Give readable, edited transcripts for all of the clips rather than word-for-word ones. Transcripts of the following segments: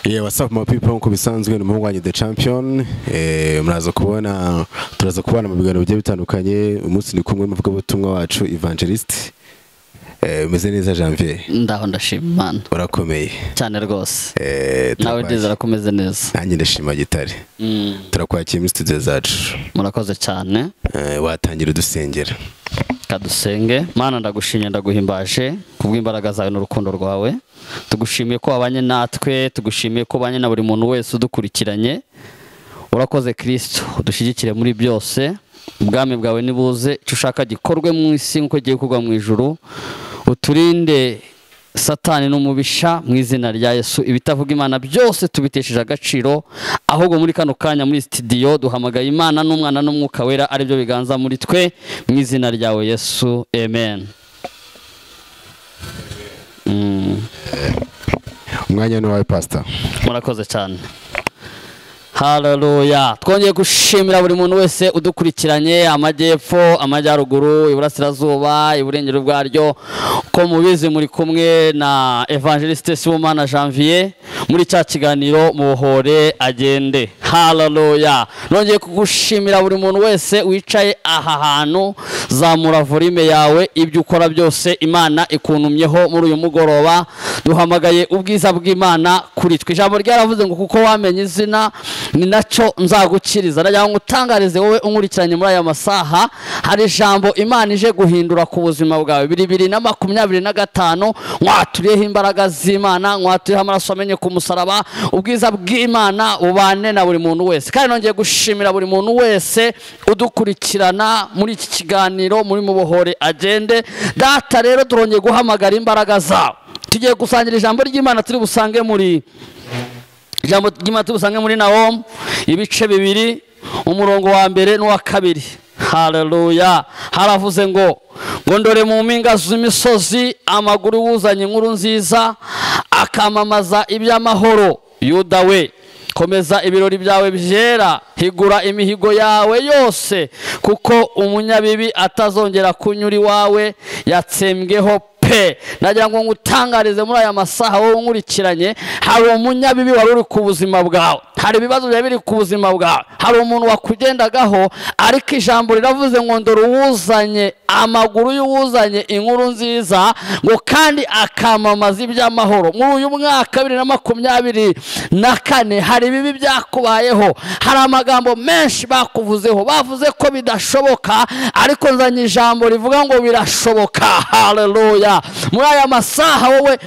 Yeah, what's up my people, nkuko bisanzwe ni umuhungu wanyu The Champion. Muraza kubona, turaza kubana mu biganiro bigiye bitandukanye. Umunsi ni kumwe n'umuvugabutumwa wacu Evangelist. Umeze neza Janvier? Ndaho ndashima Imana. Urakomeye cyane rwose. Nawe ndizera ko umeze neza. Nanjye ndashima gitare. Turakwakira muri studio zacu. Murakoze cyane. Watangira udusengera. Kadusenge. Mana ndagushimye, ndaguhimbaje kubw'imbaraga zawe n'urukundo rwawe. Tugushimiye ko wabanye natwe, tugushimiye ko wabanye na buri muntu wese udukurikiranye. Urakoze Kristo, udushyigikire muri byose. Ubwami bwawe nibuze, icyo ushaka gikorwe mu isi nkuko giye kugwa mu ijuru. Uturinde Satani n'umubisha mu izina rya Yesu. Ibitavuga Imana byose tubitesheje agaciro, ahubwo muri kano kanya muri studio duhamagaye Imana n'Umwana n'Umwuka Wera, ari byo biganza muri twe mu izina ryawe Yesu, amen. Umwanya ni wawe Pastor. Murakoze cyane. Haleluya. Twongeye gushimira buri muntu wese udukurikiranye, amajyepfo, amajyaruguru, iburasirazuba, iburengero bwaryo. Ko mubizi muri kumwe na Evangeliste Sibomana Janvier muri cya kiganiro Mubohore Agende. Haleluya. Nongeye kugushimira buri muntu wese wicaye aha hantu, zamura volume yawe, ibyo ukora byose Imana ikuntumyeho muri uyu mugoroba. Duhamagaye ubwiza bw'Imana kuri twe. Ijambo ryaravuze ngo kuko wamenye izina ni nacyo nzagukiriza. Ndagira ngo utangarize wowe unkurikiranye muri aya masaha, hari ijambo Imana ije guhindura ku buzima bwawe. 2025 mwaturiyeho imbaraga z'Imana, mwaturiyeho amaraso amenye ku musaraba, ubwiza bw'Imana bubane na buri muntu wese. Kandi nongeye gushimira buri muntu wese udukurikirana muri iki kiganiro muri Mubohore Agende. Data rero turongeye guhamagara imbaraga zawe. Tugiye gusangira ijambo ry'Imana turi busange muri ijambo ry'Imana turi busange muri Nawomu ibice 2 umurongo wa mbere n'uwa kabiri. Haleluya. Haravuze ngo ndore mu mpinga z'imisozi amaguru wuzanye inkuru nziza, akamamaza iby'amahoro. Yuda we, komeza ibirori byawe byera, higura imihigo yawe yose, kuko umunyabibi atazongera kunyura iwawe, yatsembweho pe. Nagira ngo ngutangarize muri aya masaha wowe unkurikiranye, hari umunyabibi wari uri ku buzima bwawe, hari ibibazo byari biri ku buzima bwawe, hari umuntu wakugendagaho, ariko ijambo riravuze ngo ndore uwuzanye amaguru y'uwuzanye inkuru nziza, ngo kandi akamamaza iby'amahoro. Muri uyu mwaka 2024 hari ibibi byakubayeho, hari amagambo menshi bakuvuzeho, bavuze ko bidashoboka, ariko nzanye ijambo rivuga ngo birashoboka. Haleluya. Muri aya masaha wowe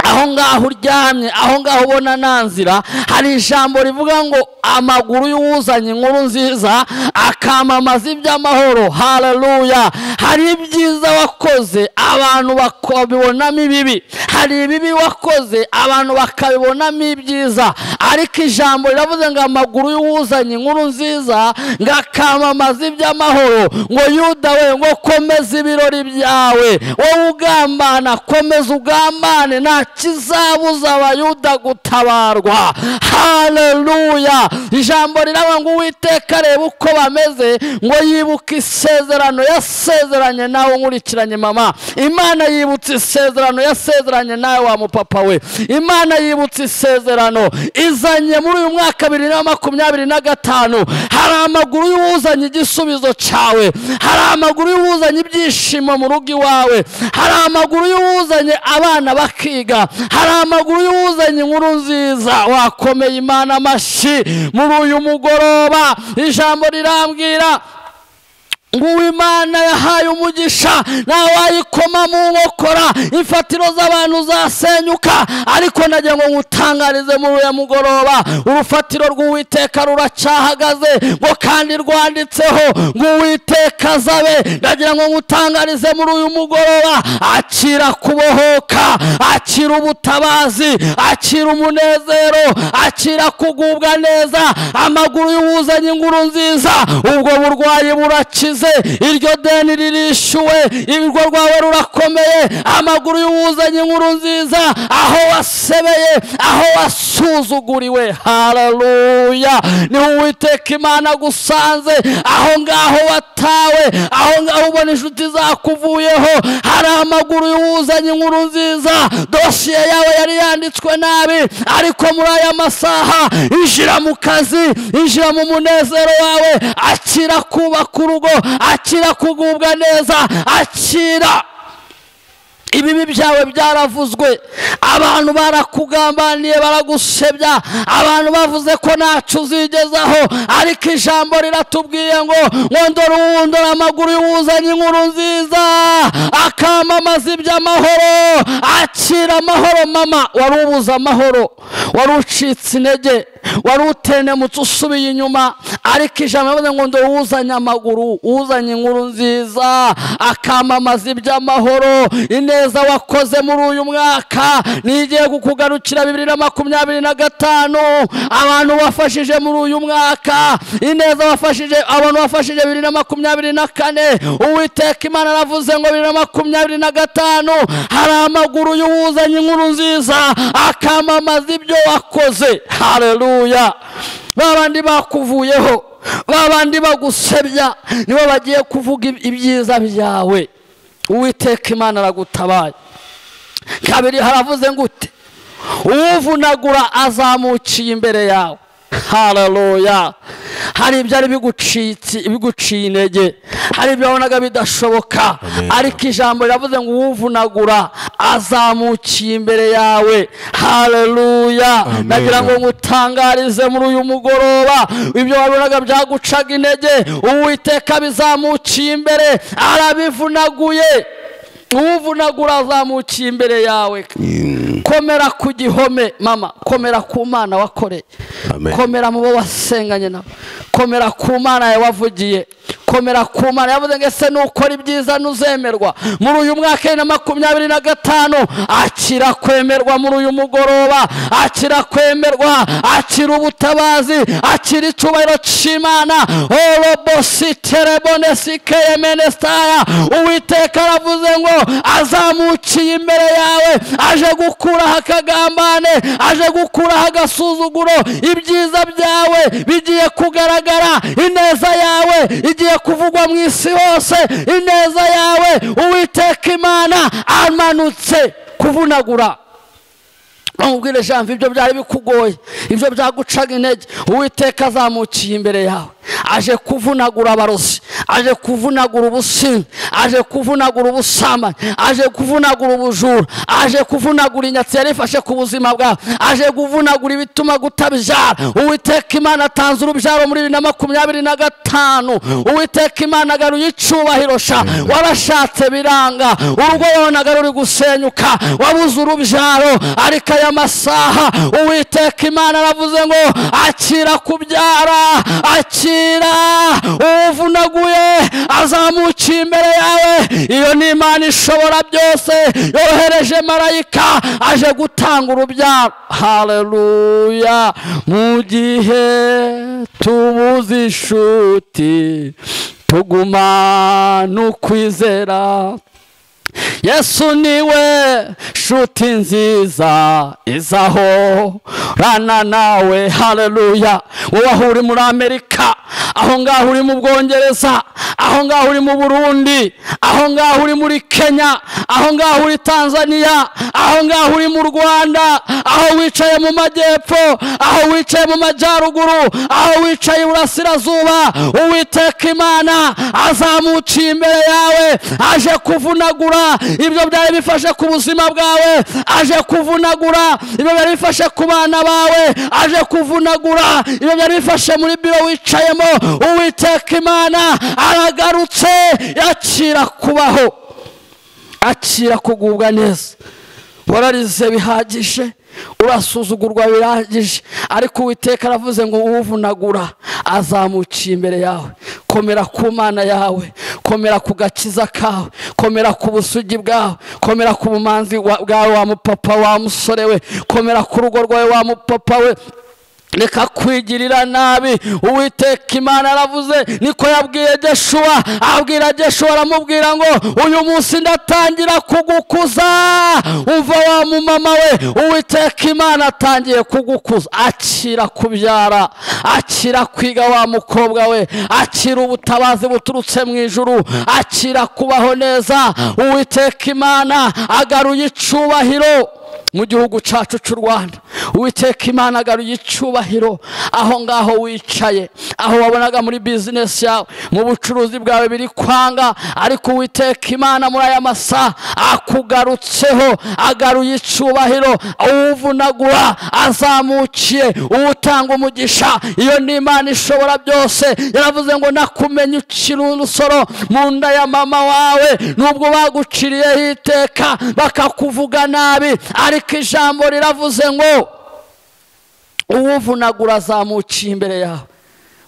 aho ngaho uryamye, aho ngaho ubona nanzira, hari ijambo rivuga ngo amaguru y'uwuzanye inkuru nziza akamamaza iby'amahoro. Haleluya. Hari ibyiza wakoze abantu bakabibonamo ibibi, hari ibibi wakoze abantu bakabibonamo ibyiza, ariko ijambo riravuze ngo amaguru y'uwuzanye inkuru nziza ngo akamamaza iby'amahoro. Ngo Yuda we, ngo komeza ibirori byawe, wowe ugambana komeza ugambane, nta kizabuza Abayuda gutabarwa. Haleluya. Ijambo riravuga ngo Uwiteka areba uko bameze, ngo yibuke isezerano yasezeranye nawe nkurikiranye mama. Imana yibutse isezerano yasezeranye nawe wa mupapa we. Imana yibutse isezerano izanye muri uyu mwaka 2025. Hari amaguru y'uwuzanye igisubizo cyawe, hari amaguru y'uwuzanye ibyishimo mu rugo iwawe, hari amaguru y'uwuzanye abana bakiga, hari amaguru y'uwuzanye inkuru nziza. Wakomeye Imana amashyi muri uyu mugoroba. Ijambo rirambwira ngo Imana yahaye umugisha nawe wayikoma mu nkokora, imfatiro z'abantu zasenyuka, ariko nagira ngo ngutangarize muri uyu mugoroba, urufatiro rw'Uwiteka ruracyahagaze, ngo kandi rwanditseho ngo Uwiteka azabe. Ndagira ngo ngutangarize muri uyu mugoroba, akira kubohoka, akira ubutabazi, akira umunezero, akira kugubwa neza, amaguru y'uwuzanye inkuru nziza, ubwo burwayi burakize. Wararize, iryo deni ririshyuwe, urugo rwawe rurakomeye. Amaguru y'uwuzanye inkuru nziza, aho wasebeye, aho wasuzuguriwe, haleluya, niho Uwiteka Imana agusanze. Aho ngaho watawe, aho ngaho ubona inshuti zakuvuyeho, hari amaguru y'uwuzanye inkuru nziza. Dosiye yawe yari yanditswe nabi, ariko muri aya masaha injira mu kazi, injira mu munezero wawe, akira kubaka urugo, akira kugubwa neza, akira ibibi byawe byaravuzwe, abantu barakugambaniye, baragusebya, abantu bavuze ko ntacyo uzigezaho, ariko ijambo riratubwiye ngo ndore uwundora amaguru y'uwuzanye inkuru nziza, akamamaza iby'amahoro. Akira amahoro mama, wari ubuze amahoro, wari ucitse intege, wari utenemutse usubiye inyuma, ariko ijambo rivuze ngo ndore uwuzanye amaguru, uzanye inkuru nziza, akamamaza iby'amahoro. Ineza wakoze muri uyu mwaka nigiye kukugarukira 2025. Abantu wafashije muri uyu mwaka, ineza wafashije abantu wafashije 2024, Uwiteka Imana aravuze ngo 2025 hari amaguru y'uwuzanye inkuru nziza, akamamaza ibyo wakoze. Haleluya. Babandi bakuvuyeho, babandi bagusebya, nibo bagiye kuvuga ibyiza byawe. Uwiteka Imana aragutabaye. Kabiri haravuze ngute, uwuvunagura azamukiye imbere yawe. Haleluya. Hari ibyari biguciye intege, hari ibyo wabonaga bidashoboka, ariko ijambo riravuze ngo uwuvunagura azamukiye imbere yawe. Haleluya. Nagira ngo ngutangarize muri uyu mugoroba, ibyo wabonaga byagucaga intege, Uwiteka bizamukiye imbere, arabivunaguye. Uwuvunagura azamukiye imbere yawe. Komera ku gihome mama, komera ku Mana wakoreye, komera mu bo wasenganye nabo, komera ku Mana yawe wavugiye, komera ku Mana yavuze ngo ese nukora ibyiza nuzemerwa muri uyu mwaka 2025. Akira kwemerwa muri uyu mugoroba, akira kwemerwa, akira ubutabazi, akira icyubahiro cy'Imana. Orobositerebonesiikeyemenestaya. Uwiteka aravuze ngo azamukiye imbere yawe, aje gukuraho akagambane, aje gukuraho agasuzuguro. Ibyiza byawe bigiye kugaragara, ineza yawe igiye kuvugwa mu isi hose, ineza yawe. Uwiteka Imana amanutse kuvunagura. Bamubwire jambo, ibyo byari bikugoye, ibyo byagucaga intege, Uwiteka azamukiye imbere yawe, aje kuvunagura abarozi, aje kuvunagura ubusinzi, aje kuvunagura ubusambanyi, aje kuvunagura ubujura, aje kuvunagura inyatsi yarifashe ku buzima bwawe, aje kuvunagura ibituma gutabyara. Uwiteka Imana atanze urubyaro muri 2025. Uwiteka Imana agaruye icyubahiro sha, warashatse biranga, urugo wabonaga ruri gusenyuka, wabuze urubyaro, ariko aya masaha Uwiteka Imana aravuze ngo akira kubyara, akira uvunaguye azamukiye imbere yawe. Iyo ni Imana ishobora byose, yohereje marayika aje gutanga urubyaro. Haleluya. Mu gihe tubuze inshuti, tuguma n'ukwizera, Yesu niwe shuti nziza izahorana nawe. Haleluya. Wowe aho uri muri Amerika, aho ngaho uri mu Bwongereza, aho ngaho uri mu Burundi, aho ngaho uri muri Kenya, aho ngaho uri Tanzania, aho ngaho uri mu Rwanda, aho wicaye mu majyepfo, aho wicaye mu majyaruguru, aho wicaye iburasirazuba, Uwiteka Imana azamukiye imbere yawe, aje kuvunagura ibyo byari bifashe ku buzima bwawe, aje kuvunagura ibyo byari bifashe ku bana bawe, aje kuvunagura ibyo byari bifashe muri biro wicayemo. Uwiteka Imana aragarutse, yakira kubaho, akira kugubwa neza. Wararize bihagije, urasuzugurwa birahagije, ariko Uwiteka aravuze ngo uwuvunagura azamukiye imbere yawe. Komera ku Mana yawe, komera ku gakiza kawe, komera ku busugi bwawe, komera ku bumanzi bwawe wa mupapa wa musore we, komera ku rugo rwawe wa mupapa we. Reka kwigirira nabi. Uwiteka Imana aravuze, niko yabwiye Jeshuwa, abwira Jeshuwa aramubwira ngo uyu munsi ndatangira kugukuza. Umva wa mumama we, Uwiteka Imana atangiye kugukuza. Akira kubyara, akira kwiga wa mukobwa we, akira ubutabazi buturutse mu ijuru, akira kubaho neza. Uwiteka Imana agaruye icubahiro mu gihugu cyacu cy'u Rwanda. Uwiteka Imana agaruye icubahiro aho ngaho wicaye, aho wabonaga muri business yawe, mu bucuruzi bwawe biri kwanga, ariko Uwiteka Imana muri aya masaha akugarutseho, agaruye icubahiro. Uwuvunagura azamukiye, uwutanga umugisha. Iyo ni Imana ishobora byose. Yaravuze ngo nakumenye ukiri urusoro mu nda ya mama wawe, nubwo baguciriyeho iteka bakakuvuga nabi, ariko ijambo riravuze ngo uwuvunagura azamukiye imbere yawe.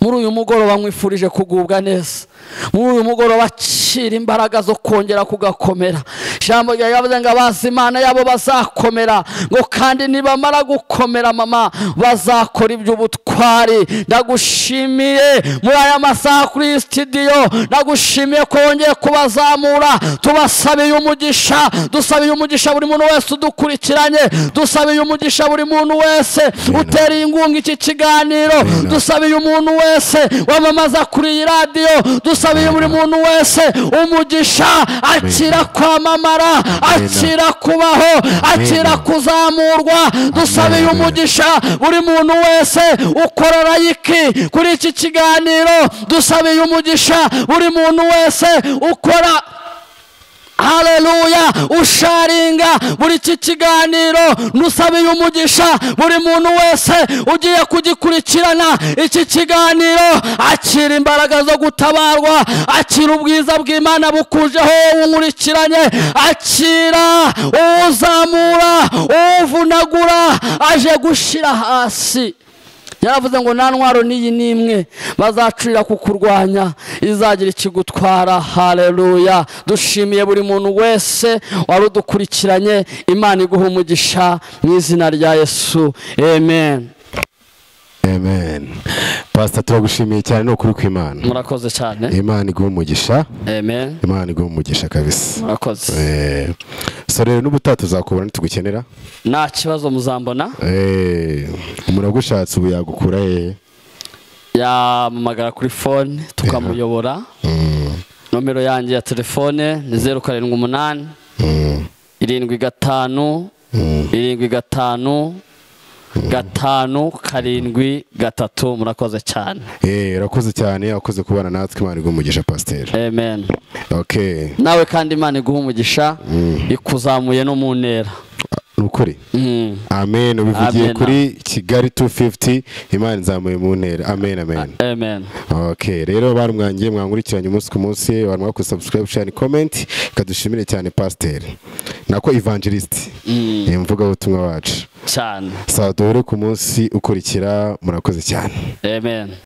Muri uyu mugoroba nkwifurije kugubwa neza. Muri uyu mugoroba akira imbaraga zo kongera kugakomera. Ijambo ryavuze ngo abazi Imana yabo bazakomera, ngo kandi nibamara gukomera mama bazakora iby'ubutwari. Ndagushimiye muri aya masaha kuri studio, ndagushimiye ko wongeye kubazamura. Tubasabiye umugisha, dusabiye umugisha buri muntu wese udukurikiranye, dusabiye umugisha buri muntu wese utereye inkunga iki kiganiro, dusabiye umuntu wese wamamaza kuri iyi radiyo, dusabiye buri muntu wese umugisha. Akira kwamamara, akira kubaho, akira kuzamurwa. Dusabiye umugisha buri muntu wese ukora like kuri iki kiganiro, dusabiye umugisha buri muntu wese ukora haleluya usharinga buri iki kiganiro. Nusabiye umugisha buri muntu wese ugiye kugikurikirana iki kiganiro. Akira imbaraga zo gutabarwa, akira ubwiza bw'Imana bukujeho unkurikiranye, akira uzamura uvunagura aje gushira hasi. Yaravuze ngo nta ntwaro n'iyi n'imwe bazacurira kukurwanya izagira ikigutwara. Haleluya. Dushimiye buri muntu wese wari udukurikiranye. Imana iguha umugisha mu izina rya Yesu. Amen. Amen. Pastor, turagushimiye cyane no kuri kw'Imana. Murakoze cyane. Imana iguha umugisha. Amen. Imana iguha umugisha kabisa. Murakoze. So rero n'ubutaha tuzakubona nitugukenera. Nta kibazo muzambona. Umuntu agushatse ubu yagukura he? Yamamagara kuri phone tukamuyobora. Nomero yanjye ya telefone ni 078 75 75 5 7 3. Murakoze cyane. Urakoze cyane, wakoze kubana natwe. Imana iguhe umugisha Pastor. Amen. Okay. Nawe kandi Imana iguhe umugisha, ikuzamuye no mu ntera. Nukuri. Amen. Ubivugiye kuri Kigali 250, Imana izamuye mu ntera. Amen, amen. Amen. Okay, rero barumwangiye mwankurikiranye umunsi ku munsi, abantu mwakoze subscribe, share, comment, kadushimire cyane Pastor. Nako evangelist. Imvuga ubutumwa wacu. Cyane. Sawa, duhure ku munsi ukurikira. Murakoze cyane. Amen.